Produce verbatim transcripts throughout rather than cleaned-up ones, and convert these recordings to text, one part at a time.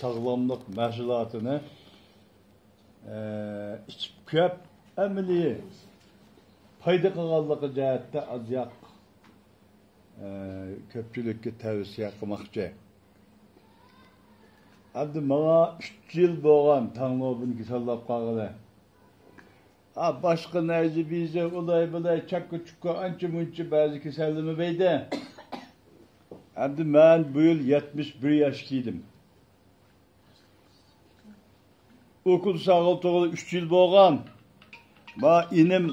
ساغلاملىق مەھسۇلاتىنى، ئە، ئىچىپ كۆپ ئەمەلىي پايدا قىلغانلىقى جەھەتتە ئازياق، ئە، كۆپچىلىككە تەۋسىيە قىلماقچى. ئەمدى ماڭا ئۈچ يىل بولغان تاڭنوبىن كېسەللەپ قالغىلى. ئا، باشقا نەيزە بىزە، ئۇلاي بۇلاي، چاككا چۇككا، ئانچە مۇنچە بەزى كېسەللىمە بەيدە. ئەمدى مەن بۇ يىل يەتمىش بىر ياشقا كىردىم. ئۇ كۈن ساغىل تۇغۇلى ئۈچ يىل بولغان. ما ئىنىم،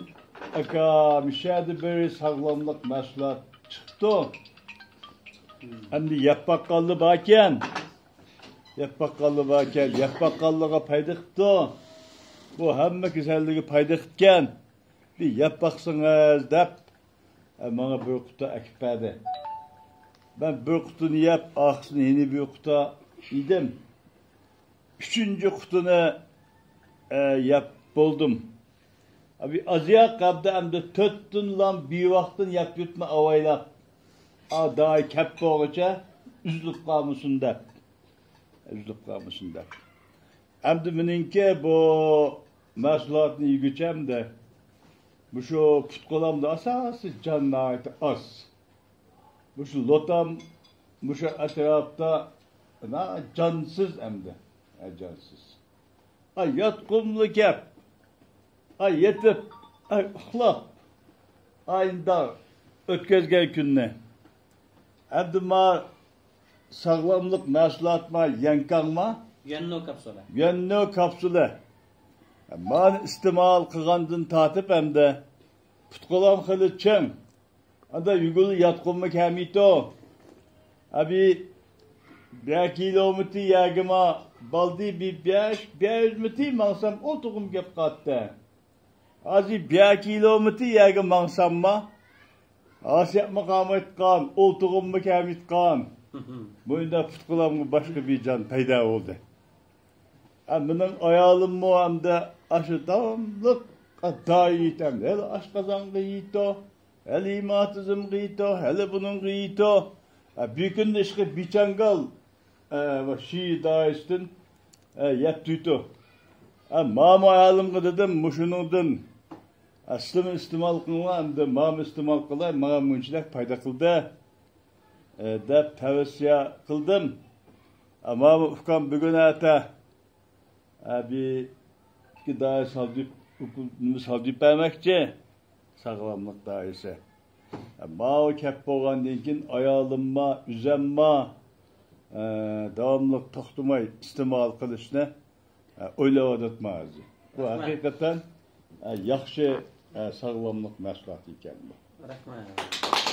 ئاكا، مىشەدە بىر ساغلاملىق مەھسۇلات چىقىپتۇ. ئەمدى يەپ باققانلار باركەن. يەپ باققانلار باركەن. يەپ باققانلارغا پايدا قىپتۇ. بۇ ھەممە كېسەللىككە پايدا قىپكەن. بىر يەپ باقسىڭىز دەپ، ئە، ماڭا بىر قۇتا ئەكىپ بەردى. مەن بىر قۇتىنى يەپ، ئاخىرسىنى يەنە بىر قۇتا يېدىم. ئۈچىنچى قۇتىنى، ئە، يەپ بولدۇم. ئەبى ئازياق قەبدە ئەمدى تۆتتىنلام بىۋاقتىن يەپ يۈتمە ئاۋايلاپ. ئا، دائى كەپ بولغۇچە ئۈزۈلۈپ قالمىسۇن دەپ. ئۈزۈلۈپ قالمىسۇن دەپ. ئەمدى مېنىڭكى بۇ مەھسۇلاتنى يېگۈچەمدە مۇشۇ پۇت-قولامدا ئاساسىي جان ناھايىتى ئاز. مۇشۇ لوتام مۇشۇ ئەتراپتا نا-، جانسىز ئەمدى. ئە، جانسىز. ئاي، ياتقۇملا كەپ. ئاي، يېتىپ، ئاي، ئۇخلاپ. ئاينداق ئۆتكۈزگەن كۈننى. ئەمدى ما ساغلاملىق مەھسۇلاتما، يەنكاڭما؟ يۈەننو كاپسۇلى. يۈەننو كاپسۇلى. مانى ئىستېمال قىلغاندىن تارتىپ ئەمدى پۇت-قولام خېلى چىڭ. ئاندا يۈگۈرۈپ ياتقۇممۇ كەلمەيتتى. ئەبى بىر كىلومېتىر يەرگىما بالدى بىر بەش، بەش يۈز مېتىر ماڭسام ئولتۇرغۇم كەپ قالاتتى. ھازىر بىر كىلومېتىر يەرگە ماڭسامما، ھاسىيەپمۇ قالمايتقان، ئولتۇرغۇممۇ كەلمەيتقان. بۇ ئەمدى پۇت-قولامغا باشقا بىر جان پەيدا بولدى. ئە، مېنىڭ ئايالىممۇ ئەمدى ئاشۇ داۋاملىق، ئە، دائىم يېتەمدى. ھېلى ئاشقازانغا يېيىتۇ، ھېلى ھېماتىزمغا يېيىتۇ، ھېلى بۇنىڭغا يېيىتۇ. ئە، بىر كۈندە ئىشقىلىپ بىر چاڭگال، ئە، شى دائىسىدىن، ئە، يەپ تۇيتۇ. ئە، ماما ئايالىمغا دېدىم، مۇشۇنىڭدىن، ئە، سىلىمۇ ئىستېمال قىلىڭلار، ئەمدى ماما ئىستېمال قىلاي، ماڭا مۇنچىلىك پايدا قىلدى. ئە، دەپ تەۋسىيە قىلدىم. ئە، ماۋۇ ئۇكام بۈگۈن ئەتە، ئە، بىر ئىككى دائىسى سالدۇرۇپ، ئۇكۇل نېمە سالدۇرۇپ بەرمەكچى. ساغلاملىق دائىسى. ئە، ماۋۇ كەپ بولغاندىن كېيىن ئايالىمما، ئۆزەمما، ئە، داۋاملىق توختىماي ئىستېمال قىلىشنى ئە، ئويلاۋاتىمەن ھازىر. بۇ رەھمەت. ھەقىقەتەن، ئە، ياخشى، ئە، ساغلاملىق مەھسۇلاتى ئىكەن بۇ. رەھمەت.